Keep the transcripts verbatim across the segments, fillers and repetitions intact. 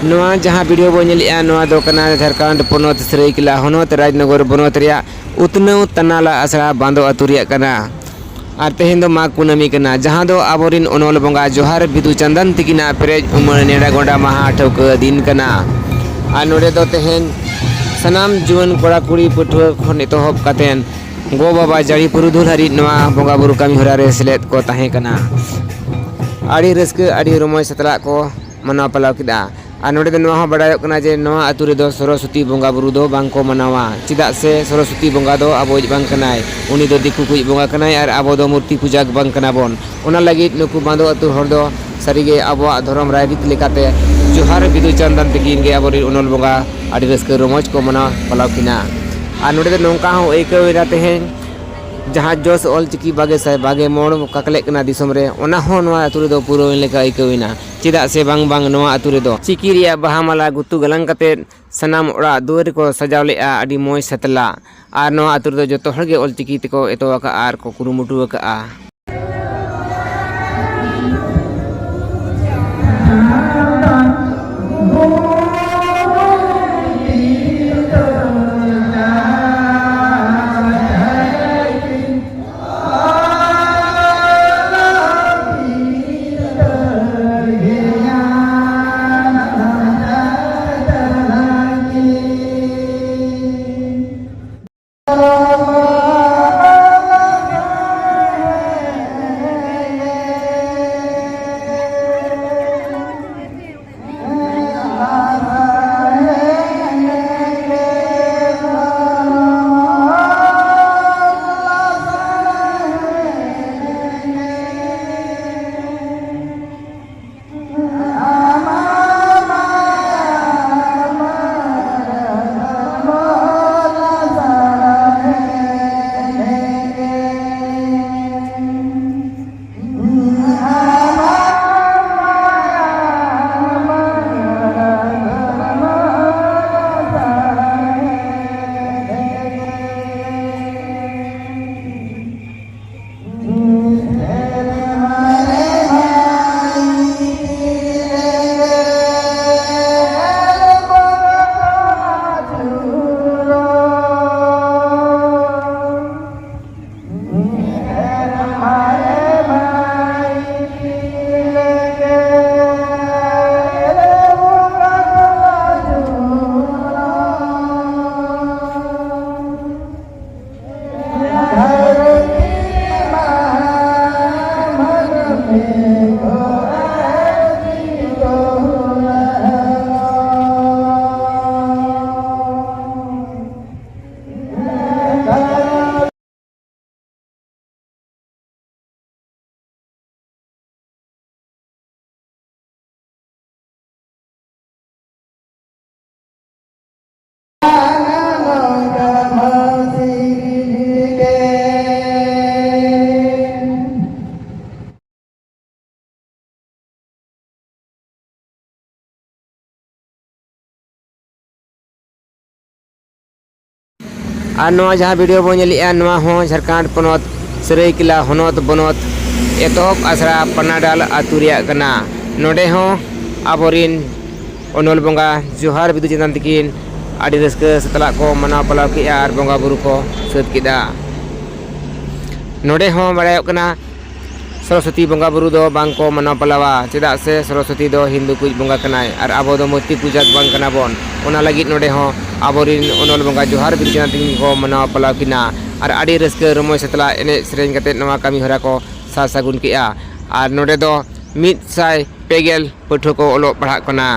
ᱱᱚᱣᱟ ᱡᱟᱦᱟᱸ ᱵᱷᱤᱰᱤᱭᱳ ᱵᱚᱱ ᱧᱮᱞᱮᱫᱼᱟ, ᱱᱚᱣᱟ ᱫᱚ ᱠᱟᱱᱟ ᱡᱷᱟᱲᱠᱷᱚᱸᱰ ᱯᱚᱱᱚᱛ ᱥᱟᱹᱨᱟᱹᱭᱠᱮᱞᱟ ᱦᱚᱱᱚᱛ ᱨᱟᱡᱽᱱᱚᱜᱚᱨ ᱵᱚᱱᱚᱛ ᱨᱮᱭᱟᱜ ᱩᱛᱱᱟᱹᱣ ᱛᱟᱱᱟᱞᱟ ᱟᱥᱲᱟ ᱵᱟᱸᱫᱚ ᱟᱹᱛᱩ ᱨᱮᱭᱟᱜ ᱠᱟᱱᱟ᱾ ᱟᱨ ᱛᱮᱦᱮᱧ ᱫᱚ ᱢᱟᱜᱽ ᱠᱩᱱᱟᱹᱢᱤ ᱠᱟᱱᱟ, ᱡᱟᱦᱟᱸ ᱫᱚ ᱟᱵᱚᱨᱮᱱ ᱚᱱᱚᱞ ᱵᱚᱸᱜᱟ ᱡᱚᱦᱟᱨ ᱵᱤᱫᱩ ᱪᱟᱸᱫᱟᱱ ᱛᱤᱠᱤᱱᱟᱜ ᱯᱮᱨᱮᱡ ᱩᱢᱟᱹᱲ ᱱᱮᱰᱟ ᱜᱚᱸᱰᱟ ᱢᱟᱦᱟ ᱴᱷᱟᱹᱣᱠᱟᱹ ᱫᱤᱱ ᱠᱟᱱᱟ᱾ ᱟᱨ ᱱᱚᱰᱮ ᱫᱚ ᱛᱮᱦᱮᱧ ᱥᱟᱱᱟᱢ ᱡᱩᱣᱟᱹᱱ ᱠᱚᱲᱟ ᱠᱩᱲᱤ ᱯᱟᱹᱴᱷᱩᱣᱟᱹ ᱠᱷᱚᱱ ᱮᱛᱚᱦᱚᱵ ᱠᱟᱛᱮᱱ ᱜᱚ ᱵᱟᱵᱟ ᱡᱟᱹᱲᱤ ᱯᱩᱨᱩᱫᱷᱩᱞ ᱦᱟᱹᱨᱤᱡ ᱱᱚᱣᱟ ᱵᱚᱸᱜᱟ ᱵᱩᱨᱩ ᱠᱟᱹᱢᱤ ᱦᱚᱨᱟ ᱨᱮ ᱥᱮᱞᱮᱫ ᱠᱚ ᱛᱟᱦᱮᱸ ᱠᱟᱱᱟ᱾ ᱟᱹᱰᱤ ᱨᱟᱹᱥᱠᱟᱹ, ᱟᱹᱰᱤ ᱨᱚᱢᱚᱡᱽ ᱥᱟᱛᱞᱟᱜ ᱠᱚ ᱢᱟᱱᱟᱣ ᱯᱟᱞᱟᱣ ᱠᱮᱫᱟ᱾ ᱟᱨ ᱱᱚᱰᱮ ᱫᱚ ᱱᱚᱣᱟ ᱦᱚᱸ ᱵᱟᱰᱟᱭᱚᱜ ᱠᱟᱱᱟ ᱡᱮ ᱱᱚᱣᱟ ᱟᱹᱛᱩ ᱨᱮᱫᱚ ᱥᱚᱨᱚᱥᱚᱛᱤ ᱵᱚᱸᱜᱟ ᱵᱩᱨᱩ ᱫᱚ ᱵᱟᱝ ᱠᱚ ᱢᱟᱱᱟᱣᱟ, ᱪᱮᱫᱟᱜ ᱥᱮ ᱥᱚᱨᱚᱥᱚᱛᱤ ᱵᱚᱸᱜᱟ ᱫᱚ ᱟᱵᱚᱭᱤᱡ ᱵᱟᱝ ᱠᱟᱱᱟᱭ, ᱩᱱᱤ ᱫᱚ ᱫᱤᱠᱩ ᱠᱚᱭᱤᱡ ᱵᱚᱸᱜᱟ ᱠᱟᱱᱟᱭ ᱟᱨ ᱟᱵᱚ ᱫᱚ ᱢᱩᱨᱛᱤ ᱯᱩᱡᱟᱹ ᱵᱟᱝ ᱠᱟᱱᱟ ᱵᱚᱱ᱾ ᱚᱱᱟ ᱞᱟᱹᱜᱤᱫ ᱱᱩᱠᱩ ᱵᱟᱸᱫᱚ ᱟᱹᱛᱩ ᱦᱚᱲ ᱫᱚ ᱥᱟᱹᱨᱤᱜᱮ ᱟᱵᱚᱣᱟᱜ ᱫᱷᱚᱨᱚᱢ ᱨᱟᱭᱨᱤᱛ ᱞᱮᱠᱟᱛᱮ ᱡᱚᱦᱟᱨ ᱵᱤᱫᱩ ᱪᱟᱸᱫᱟᱱ ᱛᱤᱠᱤᱱ ᱜᱮ ᱟᱵᱚᱨᱮᱱ ᱚᱱᱚᱞ ᱵᱚᱸᱜᱟ ᱟᱹᱰᱤ ᱨᱟᱹᱥᱠᱟᱹ ᱨᱚᱢᱚᱡᱽ ᱠᱚ ᱢᱟᱱᱟᱣ ᱯᱟᱞᱟᱣ ᱠᱤᱱᱟ᱾ ᱟᱨ ᱱᱚᱰᱮ ᱫᱚ ᱱᱚᱝᱠᱟ ᱦᱚᱸ ᱟᱹᱭᱠᱟᱹᱣ ᱮᱱᱟ ᱛᱮᱦᱮᱧ, ᱡᱟᱦᱟᱸ ᱡᱚᱥ ᱚᱞ ᱪᱤᱠᱤ ᱵᱟᱜᱮ ᱥᱟᱭ ᱵᱟᱜᱮ ᱢᱚᱬ ᱠᱟᱠᱞᱮᱜ ᱠᱟᱱᱟ ᱫᱤᱥᱚᱢ ᱨᱮ, ᱚᱱᱟ ᱦᱚᱸ ᱱᱚᱣᱟ ᱟᱹᱛᱩ ᱨᱮᱫᱚ ᱯᱩᱨᱟᱹᱣᱮᱱ ᱞᱮᱠᱟ ᱟᱹᱭᱠᱟᱹᱣ ᱮᱱᱟ᱾ ᱪᱮᱫᱟᱜ ᱥᱮ ᱵᱟᱝ ᱵᱟᱝ ᱱᱚᱣᱟ ᱟᱹᱛᱩ ᱨᱮᱫᱚ ᱪᱤᱠᱤ ᱨᱮᱭᱟᱜ ᱵᱟᱦᱟ ᱢᱟᱞᱟ ᱜᱩᱛᱩ ᱜᱟᱞᱟᱝ ᱠᱟᱛᱮᱫ ᱥᱟᱱᱟᱢ ᱚᱲᱟᱜ ᱫᱩᱣᱟᱹᱨ ᱨᱮᱠᱚ ᱥᱟᱡᱟᱣ ᱞᱮᱫᱼᱟ ᱟᱹᱰᱤ ᱢᱚᱡᱽ ᱥᱟᱛᱞᱟ᱾ ᱟᱨ ᱱᱚᱣᱟ ᱟᱹᱛᱩ ᱨᱮᱫᱚ ᱡᱚᱛᱚ ᱦᱚᱲ ᱜᱮ ᱚᱞ ᱪᱤᱠᱤ ᱛᱮᱠᱚ ᱮᱛᱚᱦᱚᱵ ᱟᱠᱟᱫᱼᱟ ᱟᱨ ᱠᱚ ᱠᱩᱨᱩᱢᱩᱴᱩ ᱟᱠᱟᱫᱼᱟ᱾ ᱟᱨ ᱱᱚᱣᱟ ᱡᱟᱦᱟᱸ ᱵᱷᱤᱰᱤᱭᱳ ᱵᱚᱱ ᱧᱮᱞᱮᱜᱼᱟ, ᱱᱚᱣᱟ ᱦᱚᱸ ᱡᱷᱟᱲᱠᱷᱚᱸᱰ ᱯᱚᱱᱚᱛ ᱥᱟᱹᱨᱟᱹᱭᱠᱮᱞᱟ ᱦᱚᱱᱚᱛ ᱵᱚᱱᱚᱛ ᱮᱛᱚᱦᱚᱵ ᱟᱥᱲᱟ ᱯᱟᱱᱟᱰᱟᱞ ᱟᱹᱛᱩ ᱨᱮᱭᱟᱜ ᱠᱟᱱᱟ᱾ ᱱᱚᱰᱮ ᱦᱚᱸ ᱟᱵᱚᱨᱤᱱ ᱚᱱᱚᱞ ᱵᱚᱸᱜᱟ ᱡᱚᱦᱟᱨ ᱵᱤᱫᱩ ᱪᱟᱸᱫᱟᱱ ᱛᱤᱠᱤᱱ ᱟᱹᱰᱤ ᱨᱟᱹᱥᱠᱟᱹ ᱥᱟᱛᱞᱟᱜ ᱠᱚ ᱢᱟᱱᱟᱣ ᱯᱟᱞᱟᱣ ᱠᱮᱜᱼᱟ ᱟᱨ ᱵᱚᱸᱜᱟ ᱵᱩᱨᱩ ᱠᱚ ᱥᱟᱹᱛ ᱠᱮᱫᱟ᱾ ᱱᱚᱰᱮ ᱦᱚᱸ ᱵᱟᱲᱟᱭᱚᱜ ᱠᱟᱱᱟ, ᱥᱚᱨᱚᱥᱚᱛᱤ ᱵᱚᱸᱜᱟ ᱵᱩᱨᱩ ᱫᱚ ᱵᱟᱝ ᱠᱚ ᱢᱟᱱᱟᱣ ᱯᱟᱞᱟᱣᱟ, ᱪᱮᱫᱟᱜ ᱥᱮ ᱥᱚᱨᱚᱥᱚᱛᱤ ᱫᱚ ᱦᱤᱱᱫᱩ ᱠᱚ ᱵᱚᱸᱜᱟ ᱠᱟᱱᱟᱭ ᱟᱨ ᱟᱵᱚ ᱫᱚ ᱢᱩᱨᱛᱤ ᱯᱩᱡᱟᱹ ᱵᱟᱝ ᱠᱟᱱᱟ ᱵᱚᱱ᱾ ᱚᱱᱟ ᱞᱟᱹᱜᱤᱫ ᱱᱚᱰᱮ ᱦᱚᱸ ᱟᱵᱚᱨᱤᱱ ᱚᱱᱚᱞ ᱵᱚᱸᱜᱟ ᱡᱚᱦᱟᱨ ᱵᱤᱫᱩ ᱪᱟᱸᱫᱟᱱ ᱛᱤᱠᱤᱱ ᱠᱚ ᱢᱟᱱᱟᱣ ᱯᱟᱞᱟᱣ ᱠᱤᱱᱟ ᱟᱨ ᱟᱹᱰᱤ ᱨᱟᱹᱥᱠᱟᱹ ᱨᱚᱢᱚᱡᱽ ᱥᱟᱛᱞᱟᱜ ᱮᱱᱮᱡ ᱥᱮᱨᱮᱧ ᱠᱟᱛᱮ ᱱᱚᱣᱟ ᱠᱟᱹᱢᱤ ᱦᱚᱨᱟ ᱠᱚ ᱥᱟᱨ ᱥᱟᱹᱜᱩᱱ ᱠᱮᱜᱼᱟ᱾ ᱟᱨ ᱱᱚᱰᱮ ᱫᱚ ᱢᱤᱫ ᱥᱟᱭ ᱯᱮ ᱜᱮᱞ ᱯᱟᱹᱴᱷᱩᱣᱟᱹ ᱠᱚ ᱚᱞᱚᱜ ᱯᱟᱲᱦᱟᱜ ᱠᱟᱱᱟ᱾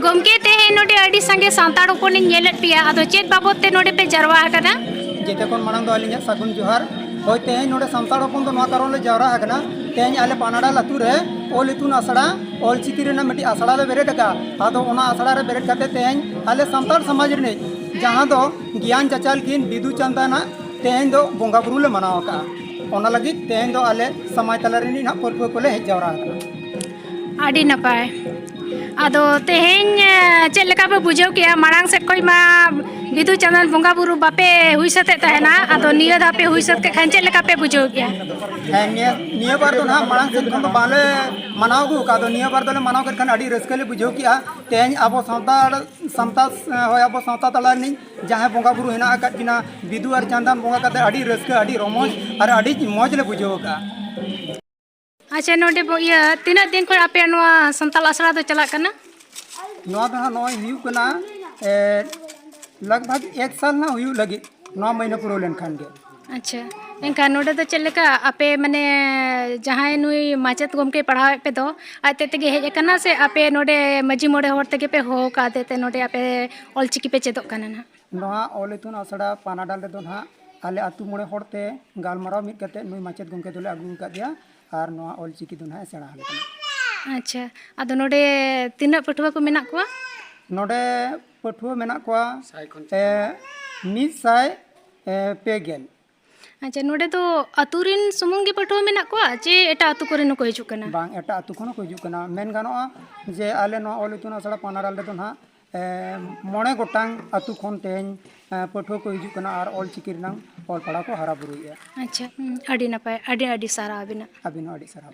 ᱜᱚᱢᱠᱮ, ᱛᱮᱦᱮᱧ ᱱᱚᱰᱮ ᱟᱹᱰᱤ ᱥᱟᱸᱜᱮ ᱥᱟᱱᱛᱟᱲ ᱦᱚᱯᱚᱱᱤᱧ ᱧᱮᱞᱮᱫ ᱯᱮᱭᱟ, ᱟᱫᱚ ᱪᱮᱫ ᱵᱟᱵᱚᱫ ᱛᱮ ᱱᱚᱰᱮ ᱯᱮ ᱡᱟᱨᱣᱟ ᱟᱠᱟᱱᱟ? ᱡᱮᱛᱮ ᱠᱷᱚᱱ ᱢᱟᱲᱟᱝ ᱫᱚ ᱟᱹᱞᱤᱧᱟᱜ ᱥᱟᱹᱜᱩᱱ ᱡᱚᱦᱟᱨ᱾ ᱦᱳᱭ, ᱛᱮᱦᱮᱧ ᱱᱚᱰᱮ ᱥᱟᱱᱛᱟᱲ ᱦᱚᱯᱚᱱ ᱫᱚ ᱱᱚᱣᱟ ᱠᱟᱨᱚᱱ ᱞᱮ ᱡᱟᱣᱨᱟ ᱟᱠᱟᱱᱟ, ᱛᱮᱦᱮᱧ ᱟᱞᱮ ᱯᱟᱱᱟᱰᱟᱞ ᱟᱹᱛᱩ ᱨᱮ ᱚᱞ ᱤᱛᱩᱱ ᱟᱥᱲᱟ, ᱚᱞ ᱪᱤᱠᱤ ᱨᱮᱱᱟᱜ ᱢᱤᱫᱴᱤᱡ ᱟᱥᱲᱟ ᱞᱮ ᱵᱮᱨᱮᱫ ᱟᱠᱟᱫᱼᱟ᱾ ᱟᱫᱚ ᱚᱱᱟ ᱟᱥᱲᱟ ᱨᱮ ᱵᱮᱨᱮᱫ ᱠᱟᱛᱮ ᱛᱮᱦᱮᱧ ᱟᱞᱮ ᱥᱟᱱᱛᱟᱲ ᱥᱚᱢᱟᱡᱽ ᱨᱤᱱᱤᱡ ᱡᱟᱦᱟᱸ ᱫᱚ ᱜᱮᱭᱟᱱ ᱪᱟᱪᱟᱞ ᱠᱤᱱ ᱵᱤᱫᱩ ᱪᱟᱸᱫᱟᱱᱟᱜ ᱛᱮᱦᱮᱧ ᱫᱚ ᱵᱚᱸᱜᱟ ᱵᱩᱨᱩ ᱞᱮ ᱢᱟᱱᱟᱣ ᱟᱠᱟᱫᱼᱟ᱾ ᱚᱱᱟ ᱞᱟᱹᱜᱤᱫ ᱛᱮᱦᱮᱧ ᱫᱚ ᱟᱞᱮ ᱥᱚᱢᱟᱡᱽ ᱛᱟᱞᱟ ᱨᱤᱱᱤᱡ ᱱᱟᱦᱟᱜ ᱯᱟᱹᱴᱷᱩᱣᱟᱹ ᱠᱚᱞᱮ ᱦᱮᱡ ᱡᱟᱣᱨᱟ ᱟᱠᱟᱱᱟ᱾ ᱟᱹᱰᱤ ᱱᱟᱯᱟᱭ᱾ ᱟᱫᱚ ᱛᱮᱦᱮᱧ, ᱮ, ᱪᱮᱫ ᱞᱮᱠᱟ ᱯᱮ ᱵᱩᱡᱷᱟᱹᱣ ᱠᱮᱜᱼᱟ? ᱢᱟᱲᱟᱝ ᱥᱮᱫ ᱠᱷᱚᱱ ᱢᱟ ᱵᱤᱫᱩ ᱪᱟᱸᱫᱟᱱ ᱵᱚᱸᱜᱟ ᱵᱩᱨᱩ ᱵᱟᱯᱮ ᱦᱩᱭ ᱥᱟᱹᱛᱮᱫ ᱛᱟᱦᱮᱱᱟ, ᱟᱫᱚ ᱱᱤᱭᱟᱹ ᱫᱷᱟᱣ ᱯᱮ ᱦᱩᱭ ᱥᱟᱹᱛ ᱠᱮᱫ ᱠᱷᱟᱱ ᱪᱮᱫ ᱞᱮᱠᱟ ᱯᱮ ᱵᱩᱡᱷᱟᱹᱣ ᱠᱮᱜᱼᱟ? ᱦᱮᱸ, ᱱᱤᱭᱟᱹ, ᱱᱤᱭᱟᱹ ᱵᱟᱨ ᱫᱚ ᱱᱟᱦᱟᱜ ᱢᱟᱲᱟᱝ ᱥᱮᱫ ᱠᱷᱚᱱ ᱫᱚ ᱵᱟᱞᱮ ᱢᱟᱱᱟᱣ ᱟᱹᱜᱩ ᱟᱠᱟᱫ, ᱟᱫᱚ ᱱᱤᱭᱟᱹ ᱵᱟᱨ ᱫᱚᱞᱮ ᱢᱟᱱᱟᱣ ᱠᱮᱫ ᱠᱷᱟᱱ ᱟᱹᱰᱤ ᱨᱟᱹᱥᱠᱟᱹ ᱞᱮ ᱵᱩᱡᱷᱟᱹᱣ ᱠᱮᱜᱼᱟ᱾ ᱛᱮᱦᱮᱧ ᱟᱵᱚ ᱥᱟᱱᱛᱟᱲ, ᱥᱟᱱᱛᱟᱲ, ᱦᱳᱭ, ᱟᱵᱚ ᱥᱟᱶᱛᱟ ᱛᱟᱞᱟ ᱨᱤᱱᱤᱡ ᱡᱟᱦᱟᱸᱭ ᱵᱚᱸᱜᱟ ᱵᱩᱨᱩ ᱦᱮᱱᱟᱜ ᱟᱠᱟᱫ ᱠᱤᱱᱟ, ᱵᱤᱫᱩ ᱟᱨ ᱪᱟᱸᱫᱟᱱ ᱵᱚᱸᱜᱟ ᱠᱟᱛᱮ ᱟᱹᱰᱤ ᱨᱟᱹᱥᱠᱟᱹ, ᱟᱹᱰᱤ ᱨᱚᱢᱚᱡᱽ ᱟᱨ ᱟᱹᱰᱤ ᱢᱚᱡᱽ ᱞᱮ ᱵᱩᱡᱷᱟᱹᱣ ᱟᱠᱟᱫᱼᱟ᱾ ᱟᱪᱪᱷᱟ, ᱱᱚᱰᱮ ᱵᱚ, ᱤᱭᱟᱹ, ᱛᱤᱱᱟᱹᱜ ᱫᱤᱱ ᱠᱷᱚᱱ ᱟᱯᱮᱭᱟᱜ ᱱᱚᱣᱟ ᱥᱟᱱᱛᱟᱲ ᱟᱥᱲᱟ ᱫᱚ ᱪᱟᱞᱟᱜ ᱠᱟᱱᱟ? ᱱᱚᱣᱟ ᱫᱚ ᱦᱟᱸᱜ ᱱᱚᱜᱼᱚᱭ ᱦᱩᱭᱩᱜ ᱠᱟᱱᱟ, ᱮ, ᱞᱟᱜᱽ ᱵᱷᱟᱜᱽ ᱮᱠ ᱥᱟᱞ ᱦᱟᱸᱜ ᱦᱩᱭᱩᱜ ᱞᱟᱹᱜᱤᱫ, ᱱᱚᱣᱟ ᱢᱟᱹᱦᱱᱟᱹ ᱯᱩᱨᱟᱹᱣ ᱞᱮᱱᱠᱷᱟᱱ ᱜᱮ᱾ ᱟᱪᱪᱷᱟ, ᱮᱱᱠᱷᱟᱱ ᱱᱚᱰᱮ ᱫᱚ ᱪᱮᱫ ᱞᱮᱠᱟ ᱟᱯᱮ, ᱢᱟᱱᱮ, ᱡᱟᱦᱟᱸᱭ ᱱᱩᱭ ᱢᱟᱪᱮᱫ ᱜᱚᱢᱠᱮ ᱯᱟᱲᱦᱟᱣᱮᱫ ᱯᱮ ᱫᱚ, ᱟᱡ ᱛᱮᱫ ᱛᱮᱜᱮ ᱦᱮᱡ ᱟᱠᱟᱱᱟ ᱥᱮ ᱟᱯᱮ ᱱᱚᱰᱮ ᱢᱟᱹᱡᱷᱤ ᱢᱚᱬᱮ ᱦᱚᱲ ᱛᱮᱜᱮ ᱯᱮ ᱦᱚᱦᱚ ᱟᱠᱟᱫᱮ ᱛᱮ ᱱᱚᱰᱮ ᱟᱯᱮ ᱚᱞᱪᱤᱠᱤ ᱯᱮ ᱪᱮᱫᱚᱜ ᱠᱟᱱᱟ ᱱᱟᱦᱟᱜ? ᱱᱚᱣᱟ ᱚᱞ ᱤᱛᱩᱱ ᱟᱥᱲᱟ ᱯᱟᱱᱟᱰᱟᱞ ᱨᱮᱫᱚ ᱱᱟᱦᱟᱜ ᱟᱞᱮ ᱟᱹᱛᱩ ᱢᱚᱬᱮ ᱦᱚᱲ ᱛᱮ ᱜᱟᱞᱢᱟᱨᱟᱣ ᱢᱤᱫ ᱠᱟᱛᱮ ᱱᱩᱭ ᱢᱟᱪᱮᱫ ᱜᱚᱢᱠᱮ ᱫᱚᱞᱮ ᱟᱹᱜᱩ ᱟᱠᱟᱫᱮᱭᱟ ᱟᱨ ᱱᱚᱣᱟ ᱚᱞ ᱪᱤᱠᱤ ᱫᱚ ᱱᱟᱦᱟᱜ ᱮ ᱥᱮᱬᱟ ᱟᱞᱮ ᱠᱟᱱᱟ᱾ ᱟᱪᱪᱷᱟ, ᱟᱫᱚ ᱱᱚᱰᱮ ᱛᱤᱱᱟᱹᱜ ᱯᱟᱹᱴᱷᱩᱣᱟᱹ ᱠᱚ ᱢᱮᱱᱟᱜ ᱠᱚᱣᱟ? ᱱᱚᱰᱮ ᱯᱟᱹᱴᱷᱩᱣᱟᱹ ᱢᱮᱱᱟᱜ ᱠᱚᱣᱟ, ᱥᱟᱭ ᱠᱷᱚᱱ ᱮ, ᱪᱮᱛᱟᱱ᱾ ᱢᱤᱫ ᱥᱟᱭ, ᱮ, ᱯᱮ ᱜᱮᱞ᱾ ᱟᱪᱪᱷᱟ, ᱱᱚᱰᱮ ᱫᱚ ᱟᱹᱛᱩ ᱨᱮᱱ ᱥᱩᱢᱩᱝ ᱜᱮ ᱯᱟᱹᱴᱷᱩᱣᱟᱹ ᱢᱮᱱᱟᱜ ᱠᱚᱣᱟ ᱪᱮ ᱮᱴᱟᱜ ᱟᱹᱛᱩ ᱠᱚᱨᱮᱱ ᱦᱚᱸᱠᱚ ᱦᱤᱡᱩᱜ ᱠᱟᱱᱟ? ᱵᱟᱝ, ᱮᱴᱟᱜ ᱟᱹᱛᱩ ᱠᱷᱚᱱ ᱦᱚᱸᱠᱚ ᱦᱤᱡᱩᱜ ᱠᱟᱱᱟ᱾ ᱢᱮᱱ ᱜᱟᱱᱚᱜᱼᱟ ᱡᱮ ᱟᱞᱮ ᱱᱚᱣᱟ ᱚᱞ ᱤᱛᱩᱱ ᱟᱥᱲᱟ ᱯᱟᱱᱟᱰᱟᱞ ᱨᱮᱫᱚ ᱱᱟᱦᱟᱜ, ᱮ, ᱢᱚᱬᱮ ᱜᱚᱴᱟᱝ ᱟᱹᱛᱩ ᱠᱷᱚᱱ ᱛᱮᱦᱮᱧ, ᱮ, ᱯᱟᱹᱴᱷᱩᱣᱟᱹ ᱠᱚ ᱦᱤᱡᱩᱜ ᱠᱟᱱᱟ ᱟᱨ ᱚᱞ ᱪᱤᱠᱤ ᱨᱮᱱᱟᱝ ᱚᱞ ᱯᱟᱲᱦᱟᱣ ᱠᱚ ᱦᱟᱨᱟ ᱵᱩᱨᱩᱭᱮᱫᱼᱟ᱾ ᱟᱪᱪᱷᱟ, ᱦᱩᱸ, ᱟᱹᱰᱤ ᱱᱟᱯᱟᱭ, ᱟᱹᱰᱤ ᱟᱹᱰᱤ ᱥᱟᱨᱦᱟᱣ ᱟᱹᱵᱤᱱᱟᱜ᱾ ᱟᱹᱵᱤᱱ ᱦᱚᱸ ᱟᱹᱰᱤ ᱥᱟᱨᱦᱟᱣ᱾